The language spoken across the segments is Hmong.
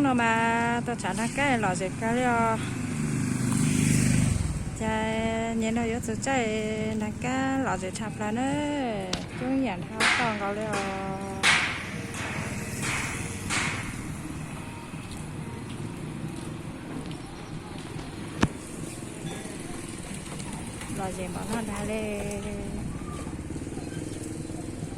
No mas tau tshav nrag kab lom zem kawg li os. Ces nyem no yuav txug caij nrag kab lom zem tshaj plaws na. Coob yam nrag toj nkaus li os. Lom zem npaum no ntag li.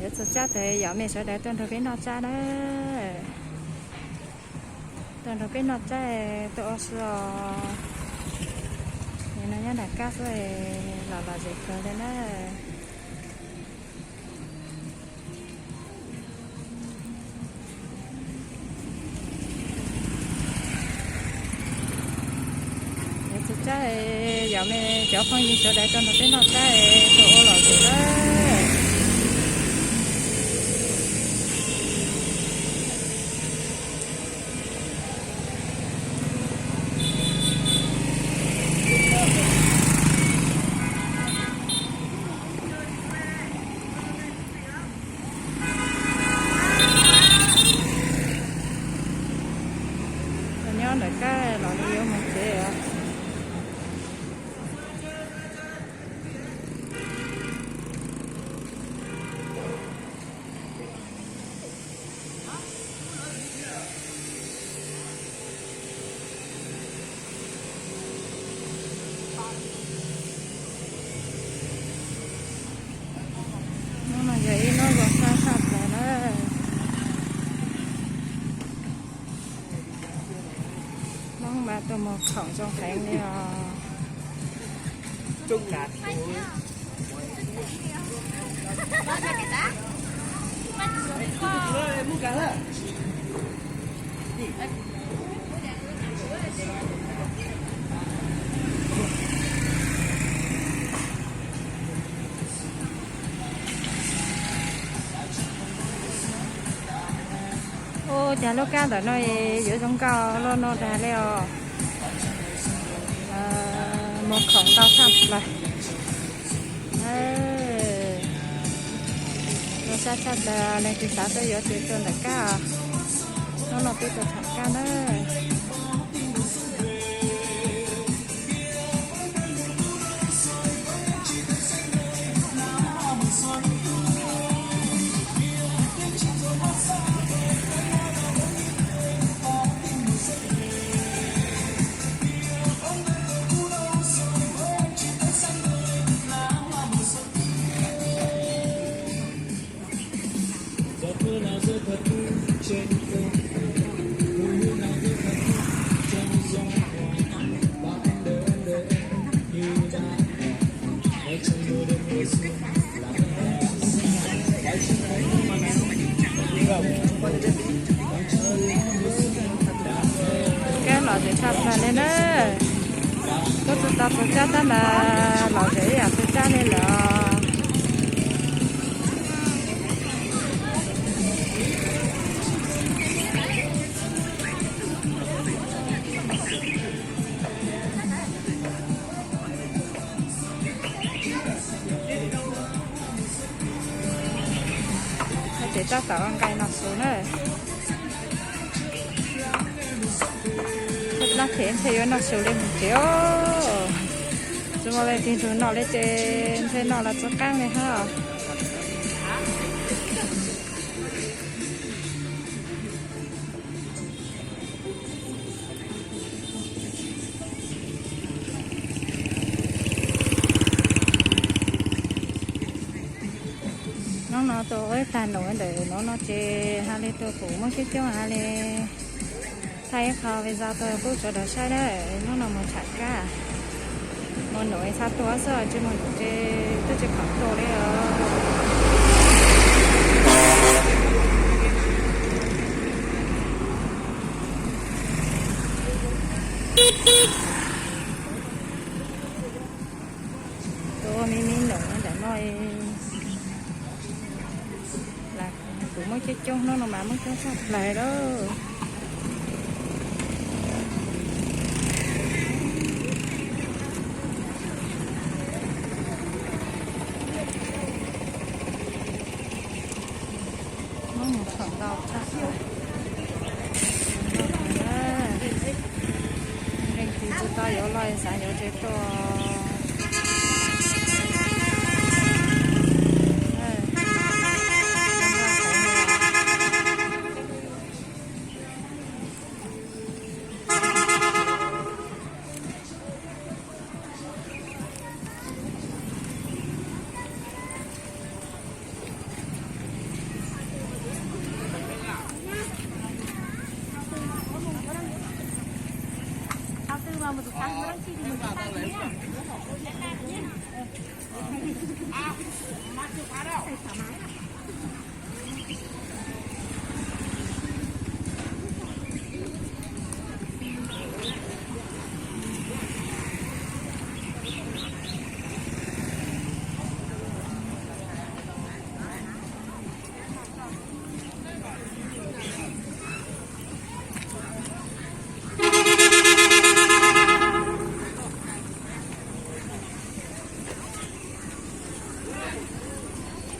Yuav txug tsab tes yog mej sawv daws tuaj nrug peb noj tsab na. Tuaj nrug peb noj tsab, tuaj ua si os. Nim no nyob nram kab xwb, los lom zem kawg li na. Yuav txug tsab, yog mej cov phooj ywg sawv daws tuaj nrug peb noj tsab, tuaj ua lom zem na. Nyob ntawm kab los li yuav mus tsev os. Hnub no yog ib hnub zoo sab tshaj plaws na. Hmoob mas tuaj muag khoom zoo heev li os. Ua cas lub kab ntawm no yuav zoo nkauj loj no dag li os. Muag khoom ntau tshaj plaws. Zoo sab tshaj plaws, leej twg xav tuaj yuav ces tuaj ntawm kab os. Hnub no peb tuaj tham kab na. Kab lom zem tshaj plaws li na. Tuaj tsis tau tus tsab tab mas lom zem ib yam tus tsab li lawm. Ces tab tom nqaij noj su na. Noj them ntshe yuav noj su li mus tsev os. Tsis muaj leej twg nrug noj li ces ntshe noj los tsis qaab li hab. Hnub no tuaj ua ib tag nuv ntawm nuav no ces ha li tuaj pum Moob coob coob ha li. Thaij ib qho video tuaj pub sawv daws saib na. Hnub no mus tsham kab, mus nuv txhaj tuaj xwb, tsis mus nuv ces twb tsis khoom tuaj li os. Tuaj ua me me nuv ntawm no. Kuv Moob coob coob, hnub no mas Moob coob tshaj plaws lawm. Muab mus khoom ntau tshaj plaws. Xav yuav tsev tuaj.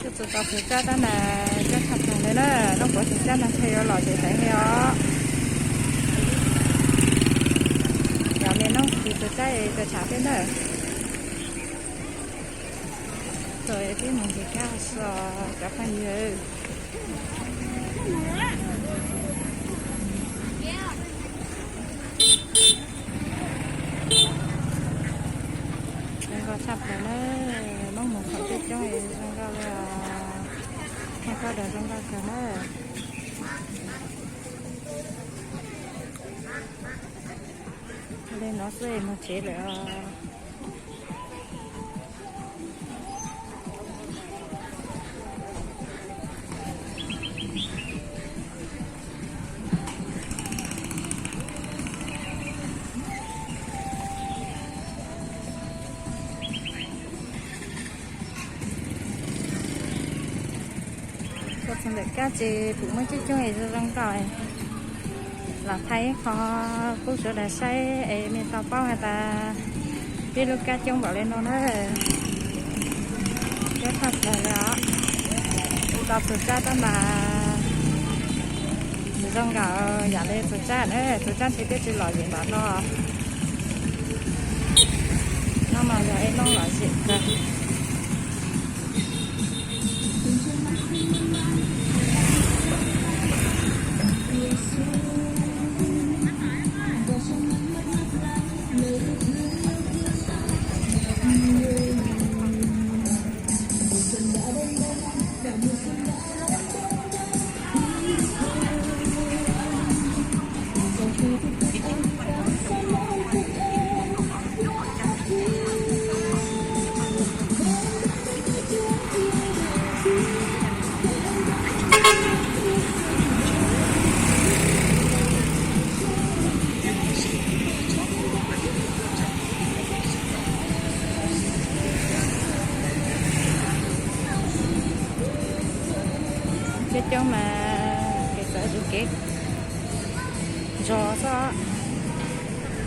Coj txug tau txug tsab tab mas coob tshaj plaws li na, Looj Puav txug tsab mas ntshe yuav lom zem heev li os. Yog li Looj Puav txug tsab es txhaj tsham peb na. Txawm peb mus ncig kab so cov phooj ywg. Zoo nkauj tshaj plaws na, Hmoob mus thaum coob coob zoo nkauj li os. Muaj sab dag zoo nkauj kawg na. Li no xwb mus tsev lawm os. Tuaj txog ntawm kab ces pum muaj coob coob es zoo zoo nkauj. Los thaij ib qho pub sawv daws saib es nej tau paub has tas peb lub kab coob npaum li no na. Coob tshaj plaws li os. Tau txug tsab tab mas zoo nkauj yam li txug tsab na, txug tsab ntshe peb tsis lom zem npaum no. No mas yog ib lub lom zem kawg. Coob coob mas kev txawv zus kev zog xwb.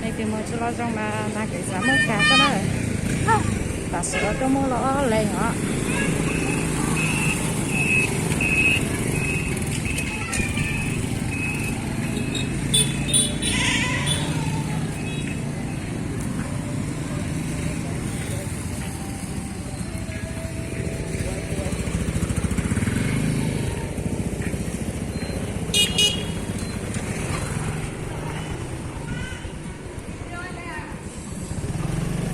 Leej twg mus tsis los zoo mas nag kev xav muab kag xwb na. Tam sim no tuaj muaj los ob leeg os.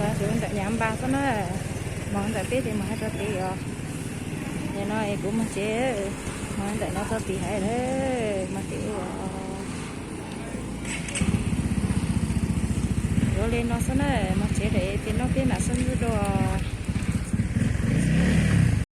Xav tsuav ntawm Nyav Npas xwb na, moog ntawm peb ces moog hab rua tid os. Yog no es kuv moog tsev, moog ntawm no rua tid hab, moog tid ua. Yuav li no xwb na, moog tsev lawm ces nub peb mam sib ntsib dua.